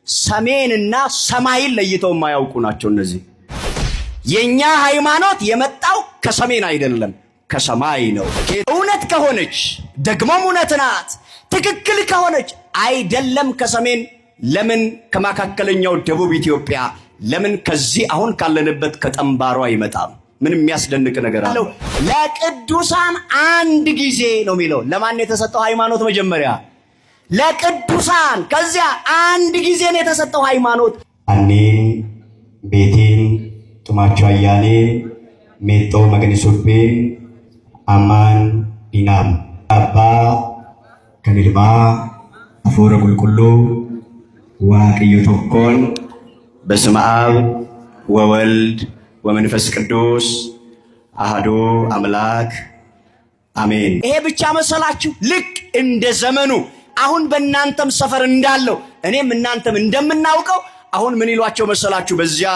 ሰሜንና ሰማይን ለይተው የማያውቁ ናቸው እነዚህ። የኛ ሃይማኖት የመጣው ከሰሜን አይደለም፣ ከሰማይ ነው። እውነት ከሆነች ደግሞም እውነት ናት። ትክክል ከሆነች አይደለም ከሰሜን፣ ለምን ከመካከለኛው ደቡብ ኢትዮጵያ፣ ለምን ከዚህ አሁን ካለንበት ከጠምባሮ አይመጣም? ምን የሚያስደንቅ ነገር አለው? ለቅዱሳን አንድ ጊዜ ነው የሚለው። ለማን የተሰጠው ሃይማኖት? መጀመሪያ ለቅዱሳን፣ ከዚያ አንድ ጊዜ ነው የተሰጠው ሃይማኖት። አኔን ቤቴን ጡማቸው አያኔ ሜጦ መገኒሱቤን አማን ዲናም አባ ከንልማ አፎረ ቁልቁሉ ዋቅዮ ቶኮን በስመ አብ ወወልድ ወመንፈስ ቅዱስ አሐዱ አምላክ አሜን። ይሄ ብቻ መሰላችሁ? ልክ እንደ ዘመኑ አሁን በእናንተም ሰፈር እንዳለው እኔም እናንተም እንደምናውቀው አሁን ምን ይሏቸው መሰላችሁ? በዚያ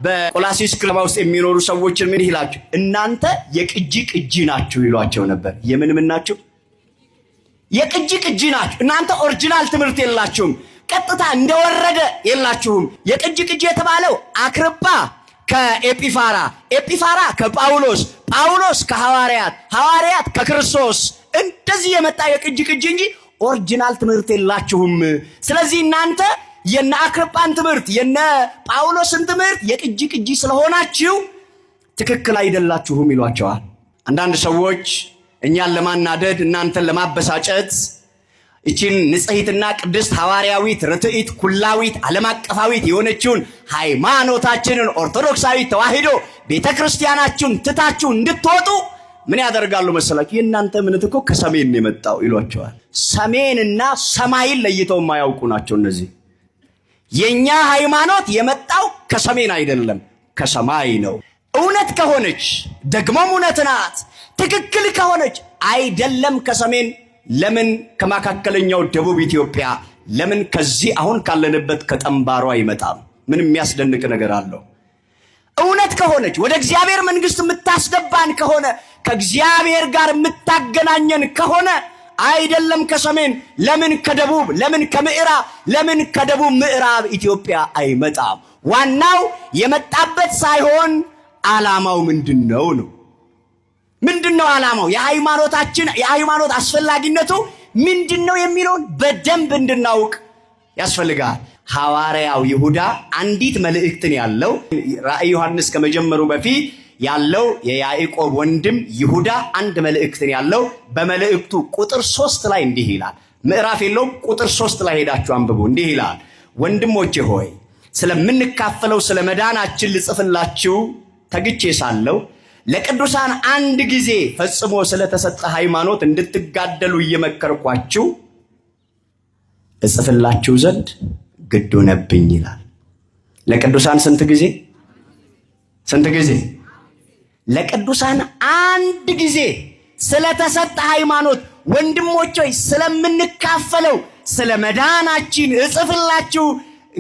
በቆላሲስ ከተማ ውስጥ የሚኖሩ ሰዎችን ምን ይላችሁ? እናንተ የቅጂ ቅጂ ናችሁ ይሏቸው ነበር። የምን ምን ናችሁ? የቅጂ ቅጂ ናችሁ። እናንተ original ትምህርት የላችሁም። ቀጥታ እንደወረደ የላችሁም። የቅጂ ቅጂ የተባለው አክርጳ ከኤጲፋራ፣ ኤጲፋራ ከጳውሎስ፣ ጳውሎስ ከሐዋርያት፣ ሐዋርያት ከክርስቶስ እንደዚህ የመጣ የቅጂ ቅጂ እንጂ original ትምህርት የላችሁም። ስለዚህ እናንተ የነ አክርጳን ትምህርት የነ ጳውሎስን ትምህርት የቅጂ ቅጂ ስለሆናችሁ ትክክል አይደላችሁም ይሏቸዋል። አንዳንድ ሰዎች እኛን ለማናደድ እናንተን ለማበሳጨት ይችን ንጽሕትና ቅድስት ሐዋርያዊት ርትዕት ኩላዊት ዓለም አቀፋዊት የሆነችውን ሃይማኖታችንን ኦርቶዶክሳዊት ተዋሕዶ ቤተ ክርስቲያናችሁን ትታችሁ እንድትወጡ ምን ያደርጋሉ መሰላችሁ? የእናንተ እምነት እኮ ከሰሜን ነው የመጣው ይሏቸዋል። ሰሜንና ሰማይን ለይተው የማያውቁ ናቸው እነዚህ። የኛ ሃይማኖት የመጣው ከሰሜን አይደለም፣ ከሰማይ ነው። እውነት ከሆነች ደግሞም እውነት ናት። ትክክል ከሆነች አይደለም ከሰሜን፣ ለምን ከመካከለኛው ደቡብ ኢትዮጵያ፣ ለምን ከዚህ አሁን ካለንበት ከጠምባሮ አይመጣም? ምን የሚያስደንቅ ነገር አለው? እውነት ከሆነች ወደ እግዚአብሔር መንግሥት የምታስገባን ከሆነ፣ ከእግዚአብሔር ጋር የምታገናኘን ከሆነ አይደለም ከሰሜን፣ ለምን ከደቡብ፣ ለምን ከምዕራብ፣ ለምን ከደቡብ ምዕራብ ኢትዮጵያ አይመጣም? ዋናው የመጣበት ሳይሆን ዓላማው ምንድን ነው ነው። ምንድን ነው ዓላማው? የሃይማኖታችን የሃይማኖት አስፈላጊነቱ ምንድን ነው የሚለውን በደንብ እንድናውቅ ያስፈልጋል። ሐዋርያው ይሁዳ አንዲት መልእክትን ያለው ራእይ ዮሐንስ ከመጀመሩ በፊት ያለው የያዕቆብ ወንድም ይሁዳ አንድ መልእክትን ያለው በመልእክቱ ቁጥር 3 ላይ እንዲህ ይላል። ምዕራፍ የለውም። ቁጥር 3 ላይ ሄዳችሁ አንብቡ። እንዲህ ይላል፣ ወንድሞቼ ሆይ ስለምንካፈለው ስለ መዳናችን ልጽፍላችሁ ተግቼ ሳለሁ ለቅዱሳን አንድ ጊዜ ፈጽሞ ስለተሰጠ ሃይማኖት እንድትጋደሉ እየመከርኳችሁ እጽፍላችሁ ዘንድ ግድ ሆነብኝ ይላል። ለቅዱሳን ስንት ጊዜ? ስንት ጊዜ? ለቅዱሳን አንድ ጊዜ ስለተሰጠ ሃይማኖት ወንድሞች ሆይ ስለምንካፈለው ስለ መዳናችን እጽፍላችሁ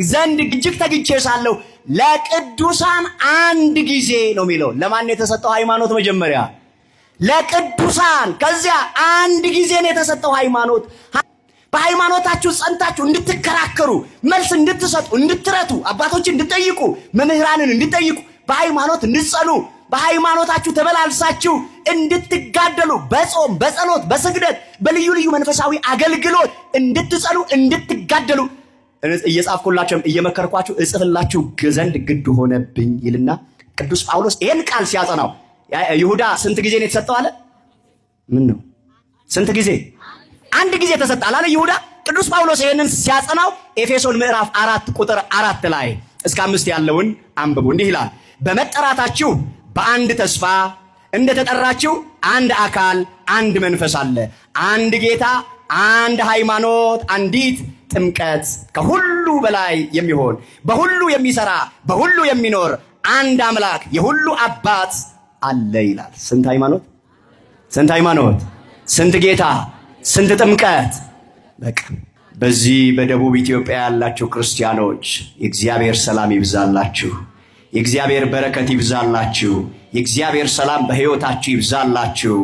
ዘንድ እጅግ ተግቼ ሳለሁ ለቅዱሳን አንድ ጊዜ ነው የሚለው። ለማን የተሰጠው ሃይማኖት? መጀመሪያ ለቅዱሳን፣ ከዚያ አንድ ጊዜ ነው የተሰጠው ሃይማኖት። በሃይማኖታችሁ ጸንታችሁ እንድትከራከሩ፣ መልስ እንድትሰጡ፣ እንድትረቱ፣ አባቶችን እንድትጠይቁ፣ መምህራንን እንድትጠይቁ፣ በሃይማኖት እንድትጸኑ፣ በሃይማኖታችሁ ተመላልሳችሁ እንድትጋደሉ፣ በጾም በጸሎት በስግደት በልዩ ልዩ መንፈሳዊ አገልግሎት እንድትጸኑ እንድትጋደሉ እየጻፍኩላችሁ እየመከርኳችሁ እጽፍላችሁ ዘንድ ግድ ሆነብኝ ይልና ቅዱስ ጳውሎስ ይህን ቃል ሲያጸናው ይሁዳ ስንት ጊዜ ነው የተሰጠው አለ? ምን ነው ስንት ጊዜ? አንድ ጊዜ ተሰጠ አላለ ይሁዳ? ቅዱስ ጳውሎስ ይህንን ሲያጸናው ኤፌሶን ምዕራፍ 4 ቁጥር 4 ላይ እስከ 5 ያለውን አንብቡ። እንዲህ ይላል፣ በመጠራታችሁ በአንድ ተስፋ እንደተጠራችሁ አንድ አካል አንድ መንፈስ አለ፣ አንድ ጌታ፣ አንድ ሃይማኖት፣ አንዲት ጥምቀት፣ ከሁሉ በላይ የሚሆን በሁሉ የሚሰራ በሁሉ የሚኖር አንድ አምላክ የሁሉ አባት አለ ይላል። ስንት ሃይማኖት? ስንት ሃይማኖት? ስንት ጌታ? ስንት ጥምቀት? በቃ በዚህ በደቡብ ኢትዮጵያ ያላችሁ ክርስቲያኖች የእግዚአብሔር ሰላም ይብዛላችሁ። የእግዚአብሔር በረከት ይብዛላችሁ። የእግዚአብሔር ሰላም በሕይወታችሁ ይብዛላችሁ።